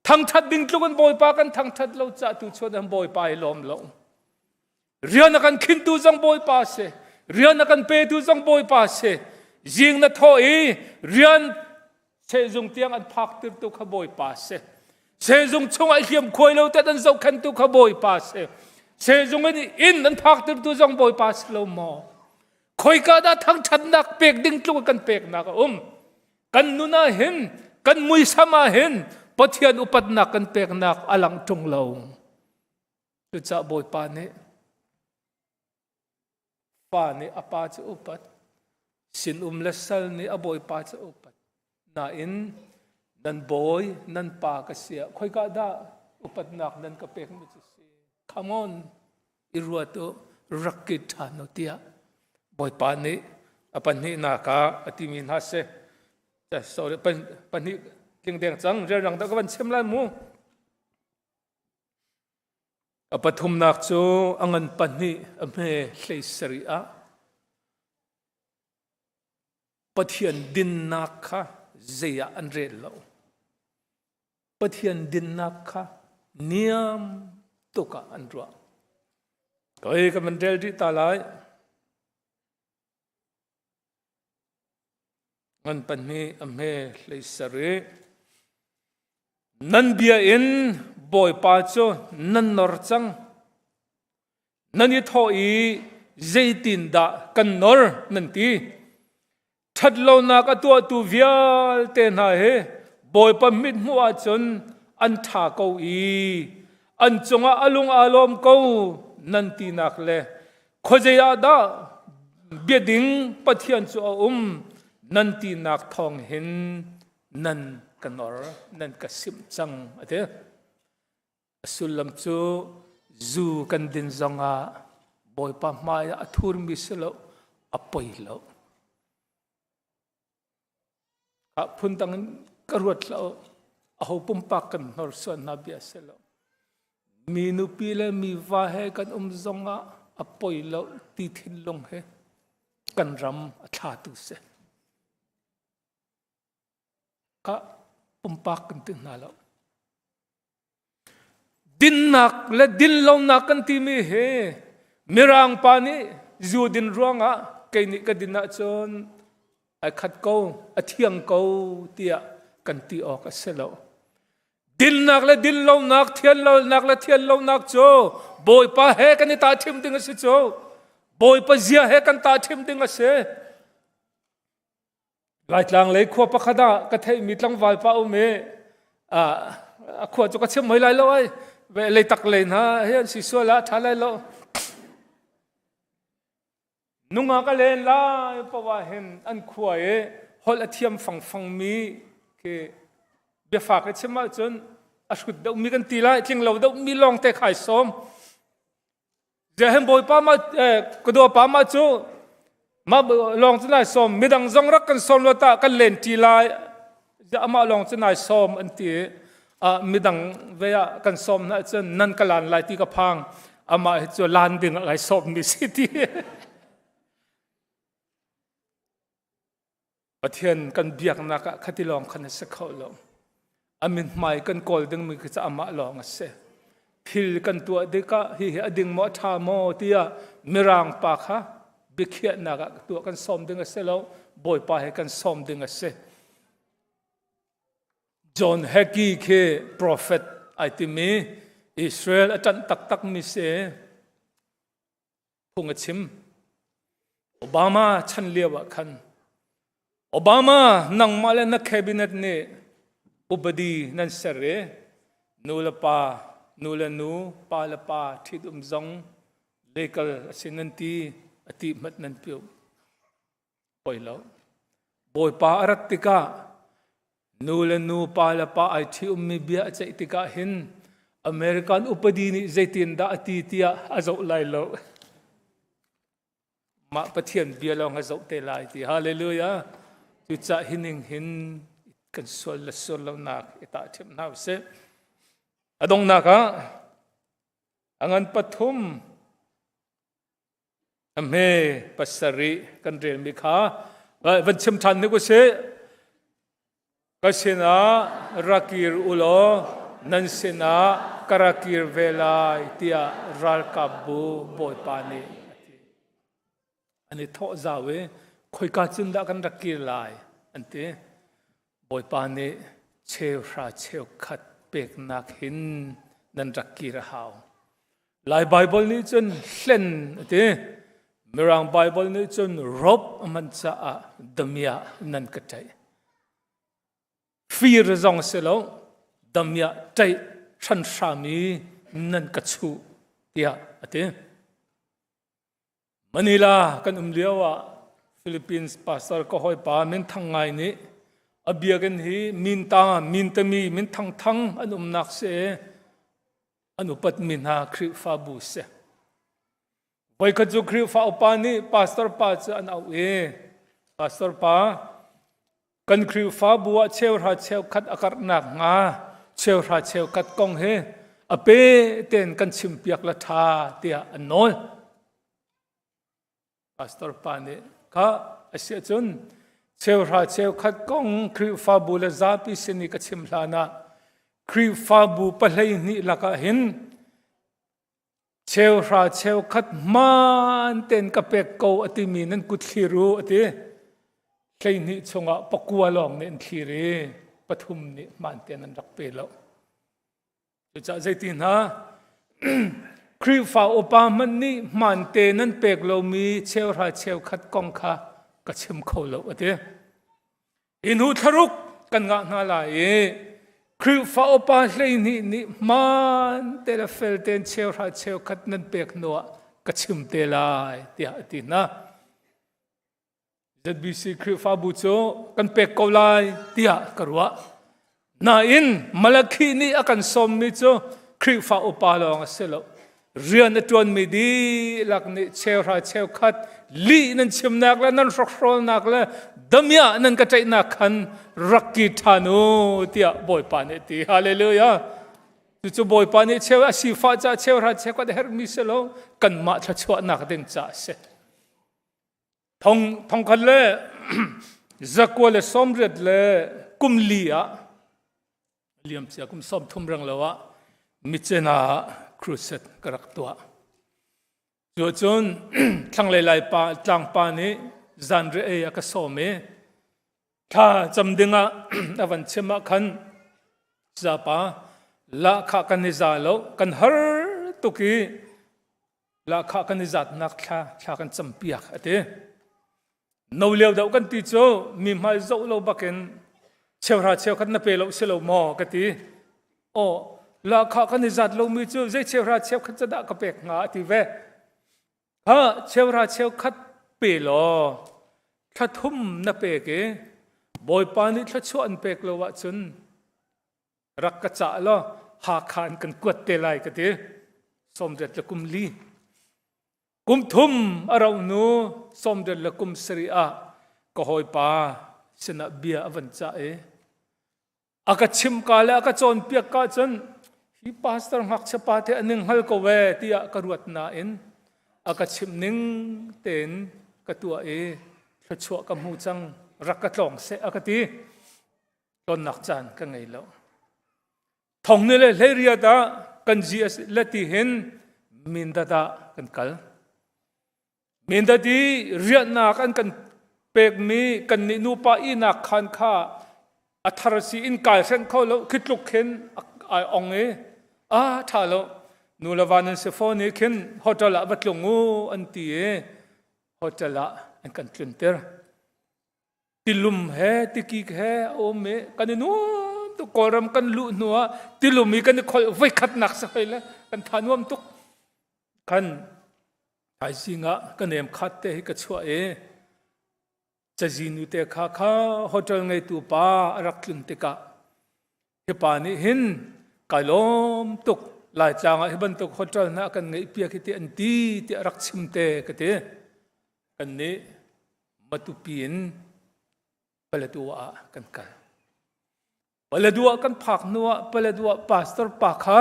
Thangthat ding tluk in Bawipa kan thangthat lo cah tu chuan an Bawipa i lawm lo. Rian a kan khintu zong Bawipa si. Rian a kan petu zong Bawipa si. Zing na thawh i rian sehzung tiang an phak tirtu kha Bawipa si. Sehzung chungah hliam khuai lo te an zohkhentu kha Bawipa si. Sehzung in inn an phak tirtu zong Bawipa si lo maw? Khoika dah thangṭhatnak pek ding tluk kan peknak a um. Kan nun ah hin, kan muisam ah hin Pathian upatnak kan peknak a lang ṭung lo. Cucaah Bawipa nih fa nih a pa cu upat, sinum le sal nih a bawipa cu upat. Nain nan bawi, nan pa ka si ah khoika dah upatnak nan ka pekmi cu si? Come on, i ruat u, rak kit ṭhan u tiah Bawipa nih a pahnihnak ah a timi hna si. Sorry, pahnih tling deng cang, rianrang dah ka van chim lai mu. A pathumnak cu a ngan pahnih a hme hlei sarih ah Pathian dinnak kha zei ah an rel lo. Pathian dinnak kha niam tuk ah an ruah. Koi ka van rel rih ta lai. Ngan pahnih a hme hlei sarih. Nan bia in Bawipa cu nan nor cang. Nan i thawh i zeitindah kan nor nan ti. Ṭhatlonak a tuahtu vialte hna hi Bawipa mithmuh ahcun an ṭha ko i an cungah a lung aa lawm ko nan tinak le khuazei ah dah biading Pathian cu a um nan tinak thawng hin nan ka nor nan ka simh cang a ti. A sullam cu zu kan din zongah Bawipa hmai ah a thurmi si lo, a poi lo. Ah phundang in ka ruat lo. Aho pumpak kan hnorsuan hna bia si lo. Mi nupi le mi va he kan um zongah a poi lo ti thinlung he kan ram a thlatu si. Ka pumpak kan ti hna lo. Dinnak le dinlonak kan timi hi Mirang pa nih zu din ruangah kei nih ka din ahcun ai khat ko, a thiang ko tiah kan ti awk a si lo. Dinnak le dinlonak, thianlonak le thianlonak cu Bawipa he kan i tahṭhim ding a si cu. Bawipa zia he kan tahṭhim ding a si. Laitlang lei khua pakhat ah ka theihmi tlangval pa um i a khua cu ka chim hoi lai lo ai ve leitak lei hna hi an si sual ah ṭha lai lo nungak a len lai poah hin an khua i holh a thiam fangfang mi khi biafak i chim ahcun a hrut deuh mi kan ti lai tling lo deuh mi lawng te khai sawm Ziahen bawipa ma ka pa ma cu ma lawng cu nai sawm midang zong rak kan sawm lo ta kan len ṭi lai amah lawng cu nai sawm an ti midang ve ah kan sawm hna cun nan ka lan lai ti ka phang amah hi cu lan ding ah kai sawm mi si ti Pathian kan biaknak ah khati lawng khan a si kho lo. A mithmai kan kawl dingmi khi cu amah lawng a si. Thil kan tuah tikah hihi a ding maw a ṭha maw tiah Mirang pa kha biakhiahnak ah tuah kan sawm ding a si lo. Bawipa he kan sawm ding a si. John Hagee khi prophet ai timi Israel a ṭanh taktakmi si. Phung a chim. Obama chan lio ah khan Obama nangmah le na cabinet nih upadi nan ser i nu le pa nu le nu pa le pa ṭhitum zong legal a si nan ti a ti hmat nan piu poi lo Bawipa a rat tikah nu le nu pa le pa ai ṭhi ummi bia a ceih tikah hin American upadi nih zeitin dah a ti tiah a zoh lai lo. Mah Pathian bia lawng a zoh te lai ti. Hallelujah. Cucah hining hin kan sual le sual lonak i tah ṭhiam hna usih. A donghnak ah a ngan pathum A hme pasarih kan relmi kha van chim ṭhan hnik usih. Ka sinah rak kir u law nan sinah ka ra kir ve lai tiah ralkapbu Bawipa nih a ti. An i thawh zau i khoika cun dah kan rak kir lai an ti. Bawipa nih cheuhra cheukhat peknak hin nan rak kir a hau. Lai Baibal nih cun hlen a ti. Mirang Baibal nih cun rob a hman caah damiah nan ka ṭaih. Fir zong si lo, damiah ṭaih hranhram i nan ka chuh tiah a ti. Manila kan um lio ah Philippines pastor ka hawipa minthang ngai nih a biakinn hi minta mintami minthang thang an umnak si an upatmi hna Khrihfabu si. Voikhat cu Khrihfa upa nih pastor pa cu an auh i pastor pa kan Khrihfabu ah cheuhra cheukhat a karhnak hnga cheuhra cheukhat kong hi a pe tein kan chimpiak la ṭha tiah an nawl. Pastor pa nih kha a si ahcun cheuhra cheukhat kong Khrihfabu le zapi sin i ka chim hlan ah Khrihfabu pahlei hnih lakah hin Cheuhra cheukhat hmaan tein ka pek ko a timi nan kut thlir u a ti. 12 chungah pakua lawng nih an thlir i pathum nih hmaan tein an rak pe lo. Cucaah zeiti hna Khrihfa upa hmanh nih hmaan te nan pek lomi cheuhra cheukhat kong kha ka chim kho lo a ti. Hi hnu thlaruk kan ngah hna lai i Khrihfa upa 12 nih hmaan te le fel tein cheuhra cheukhat nan pek hnuah ka chim te lai tiah a ti hna. ZBC Khrihfabu cu kan pek ko lai tiah ka ruah. Nain Malakhi nih a kan sawmmi cu Khrihfa upa lawng a si lo. Rian a ṭuanmi dihlak nih cheuhra cheukhat lih nan chimnak le nan hrokhrolnak le damiah nan ka ṭaihnak khan rak ki ṭhan u tiah Bawipa nih a ti. Hallelujah. Cucu Bawipa nih cheu a sifah caah cheuhra cheukhat a herhmi si lo kanmah thluachuahnak ding caah a si. Thong thongkhat le zakua le sawmriat le kum li ah liamcia kum 30 reng lo ah Micena ah crusade ka rak tuah. Cu cun thlanglei lai pa tlangpa nih zanriah ei a ka sawm i thla cam dingah a van chim ah khan zapa lahkhah kan i za lo kan har tuk i lahkhah kan i zatnak thla thla kan campiak a ti. No lio deuh kan ti cu mi hmai zoh lo bakin cheuhra cheukhat na pe lo si lo maw ka ti. Aw lahkhah kan i zat lomi cu zei cheuhra cheukhat ca dah ka pek hnga a ti ve. Ha cheuhra cheukhat pe law thla thum na pek i Bawipa nih thluachuah an pek lo ahcun rak ka cah law Hakha in kan kuat te lai ka ti. Sawmriat le kum li. Kum thum a rauh hnu 70 le kum sarih ah ka hawipa sinah bia a van cah i a ka chimka le a ka cawnpiak ka cun hi pastor ngakchia pa te a ning hngal ko ve tiah ka ruat nain a ka chimh ning tein ka tuah i thluachuah ka hmu cang rak ka tlawng seh a ka ti tonnak caan ka ngei lo Thong ni le 18 ah kan GS le ti hin Mindat ah kan kal. Mindat i riahnak an kan pekmi kan nih nupa ihnak khan kha a thar si in kai hrenh kho lo khi tluk khin ai ong i a tha lo nu le va nan si fawn i khin hotel ah va tlung u an ti i hotel ah an kan tlunter. Tilum he tikik he a um i kan i nuam tuk Kawlram kan luh hnu ah tilum i kan i kholh voikhatnak si hoi le kan tha nuam tuk khan thaizing ah ka nem khat te hi ka chuah i cazi nu te kha kha hotel ngeitu pa a rak tlun tikah hi pa nih hin kai lawm tuk Laitlang ah hi bantuk hotel hna kan ngeih piak hi ti an ti tiah rak chim te ka ti kan nih Matupi in Paletwa ah kan kal. Paletwa kan phak hnu ah Paletwa pastor pa kha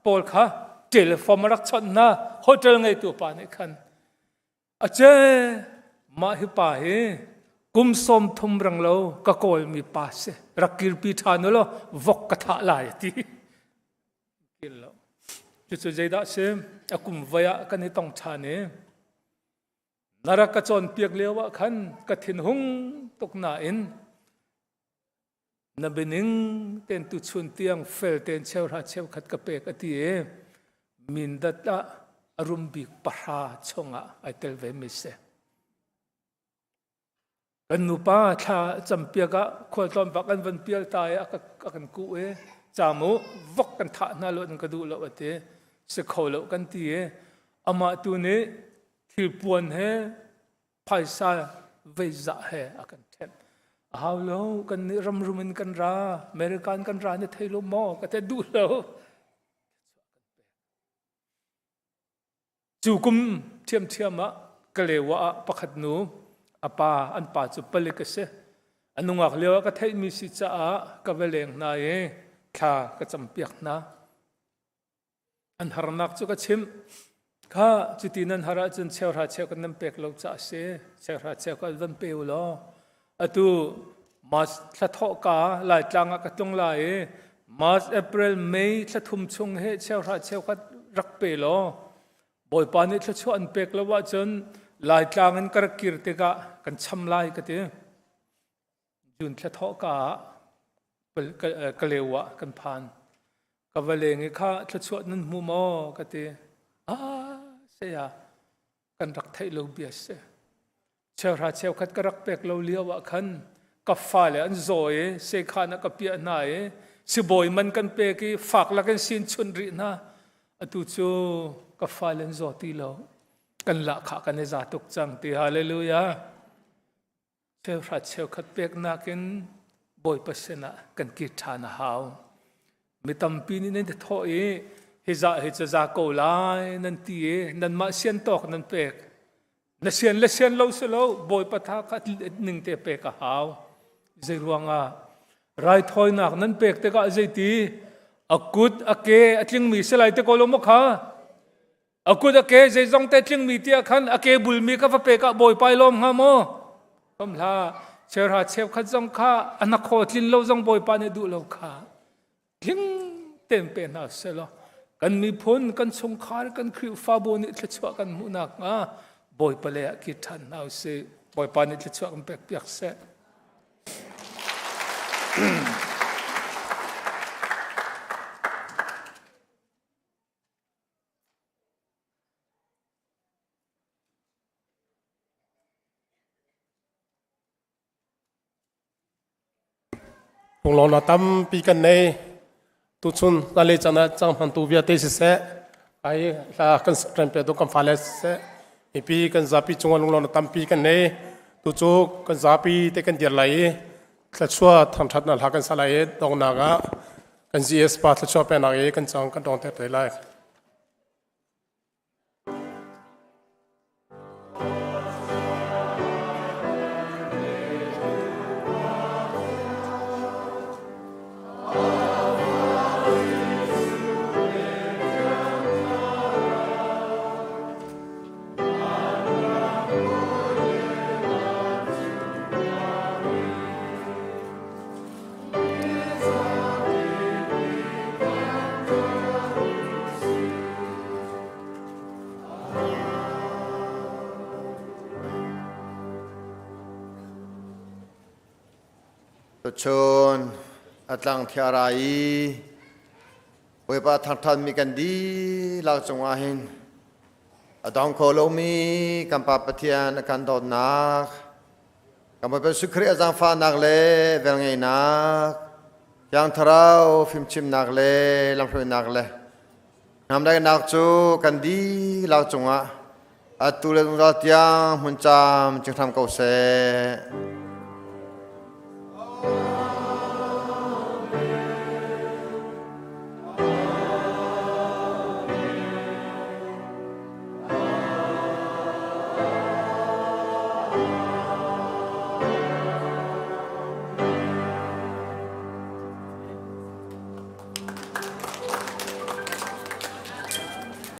Paul kha telephone a rak chawnh hna hotel ngeitu pa nih khan a ce mah hi pa hi kum 30 rang lo ka kawlmi pa si rak kirpi ṭhan u law vok ka thah lai a ti. Kir lo. Cucu zeidah si? A kum voi ah kan i tong ṭhan i na rak ka cawnpiak lio ah khan ka thinhung tuk nain na bianing ten tuchun tiang fel ten cheuhra cheukhat ka pek a ti i mindat ah a rum bik pahra chungah ai tel ve mi si. Kan nupa thla campiak ah khualtlawn bak an van pial ta i a kan kuh i cam u vok kan thah hna lo an ka duh lo a ti si kho lo kan ti i amah tu nih thilpuan he phaisa veizah he a kan ṭhenh. A hau lo kan nih ramrum in kan ra American kan ra na thei lo maw ka te duh lo. Cu kum ṭhiamṭhiam ah Kalewa ah pakhat nu a pa an pa cu palik a si. A nungak lio ah ka theihmi si caah ka va leng hna i thla ka campiak hna. An harnak cu ka chimh. Kha cuti nan har ahcun cheuhra cheu kan nan pek lo caah a si. Cheuhra cheu kha van pe u law atu March thla thawhka Laitlang ah ka tlung lai i March, April, May thla thum chung he cheuhra cheukhat rak pe law Bawipa nih thluachuah an pek lo ahcun Laitlang in ka rak kir tikah kan cham lai ka ti. June thla thawhka ah Kaleu ah kan phan. Ka va leng i kha thluachuah nan hmu maw ka ti. Ah, saya kan rak theih lo bia si. Cheuhra cheukhat ka rak pek lo lio ah khan ka fale an zaw i sekhan ah ka piah hna i sibawi man kan pek i fak lakin sin chunh rih hna. Atu cu ka fale an zaw ti lo. Kan lahkhah kan i za tuk cang ti hallelujah. Cheuhra cheukhat peknak in Bawipa sinah kan kir ṭhan a hau. Mi tampi nih nan i thawh i hi zah hi cu za ko lai nan ti i nanmah sian tawk nan pek. Na sian le sian lo si lo Bawipa tha kha ning te pek a hau. Zei ruangah raithawinak nan pek tikah zeiti a kut a ke a tlingmi si lai te ko lo maw kha? A kut a ke zeizong te tlingmi tiah khan a ke bulmi ka va pek ah bawipa i lawm hnga maw? Kom hlah. Cheuhra cheukhat zong kha a hnakhaw tlin lo zong bawipa nih duh lo kha tling tein pe hna selaw kan miphun kan chungkhar kan Khrihfabu nih thluachuah kan hmuh nakhnga bawipa lei ah kir ṭhan hna usih. Bawipa nih thluachuah kan pek piak seh. Lunglawmhnak tampi kan nei. Tuchun nale chan ah cang hmantu vialte siseh, ai hla kan rempiatu kan fale siseh, mipi kan zapi cungah lunglawmhnak tampi kan nei. Tucu kan zapi te kan dir lai i thluachuah thangṭhatnak hla kan sa lai i donghnak ah kan GS pa thluachuah peknak i kan cang kan dong ter te lai. Tuchun a tlang thiara i Bawipa thangṭhatmi kan dihlak cungah hin a dong kho lomi kan Pa Pathian a kan dawtnak Kan Bawipa Jesuh Khrih a zaangfahnak le velngeihnak, Thiang Thlarau fimchimnak le lamhruainak le hnamdaihnak cu kan dihlak cungah atu le zungzal tiang hmun caam cing hram ko seh.